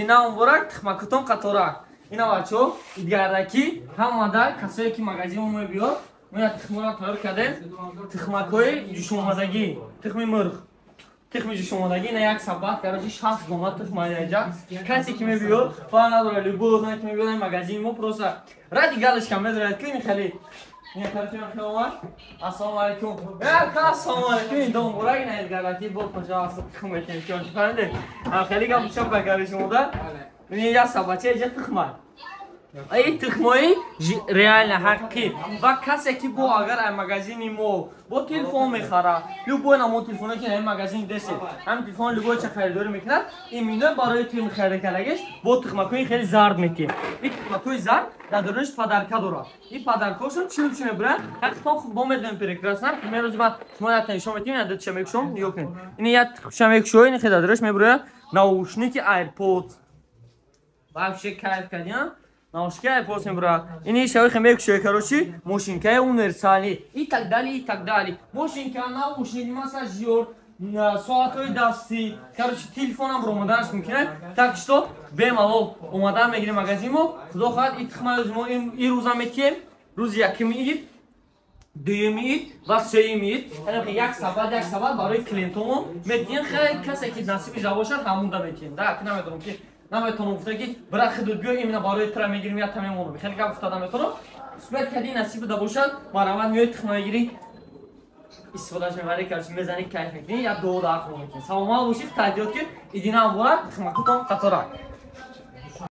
Идина муборак, тухмакутон қаторак. Ина бачо, идгардаки ҳамада касое ки магазин мо мебиёд, мо як тухмора тайёр кардем, тухмакҳои ҷӯшомадагӣ, тухми мурғ, тухми ҷӯшомадагӣ. Ина як сабат, короче, 60 дона тухм аҷа. Касе ки мебиёд, фарқ надорад, любой одаме ки мебиёд магазини мо, просто ради галочка медорад ки ин хеле. Ина, короче, ман ассалому алайкум. Ассалому алайкум, ин дом муборак, ина идгардаки бо, пожалуйста, тухм метем, фаҳмиде? Хеле гап чап ба шумода. Ин як сабача иҷа тухма. Ай тухмои реально ҳақиқӣ. Ва касе ки бо агар ай магазини мо бо телефон мехара, любой намо телефоне ки ай магазин десед, ҳамин телефон любой ча харидорӣ мекунад, именно барои тим харида кардагиш бо тухмакҳои хеле зард метиҳем. Ин тухмакҳои зард дар дурунаш подарка дорад. Ин подаркҳошон чӣ чӣ мебуранд, ҳақиқатон хуб бо медонем, прекрасно. Мерози ман шумо якта нишон метиҳем, я дутша мекушом, нигоҳ кунед. Ин як тухмча мекушои, ин хеле дар дурунаш мебурад наушники AirPods. Вообще кайф кардиам, наушники AirPods мебурад. Ини шавихе мекушои, короче, мошинкаи универсалӣ и так далее, и так далее, мошинка, наушник, массажёр, соатҳои дастӣ, короче, телефонам омаданаш мумкин аст. Так что бемалол омадан мегирем магазин мо. Худо хоҳад, и тухмаи мо ин рӯза метиҳем, рӯзи якуми ид, дуюми ид ва сеюми ид. Як сабат, як сабат барои клиентомон метиҳем. Хеле касе ки насибиша бошад, ҳамунда метиҳем. Да намедонам ки наметавонам гуфта ки бира хидут биё, именно барои тра мегирим, я та мемонам. Хеле гап гуфта наметавонам. Суят кади насибида бошад, марамат меои, тухма мегирӣ, истифодаш мебарӣ, короче, мезанӣ, кайф мекунӣ, я дуо дар хона мекунӣ. Саломат бошед, тадиёт ки идина муборак, тухмакутон қаторак.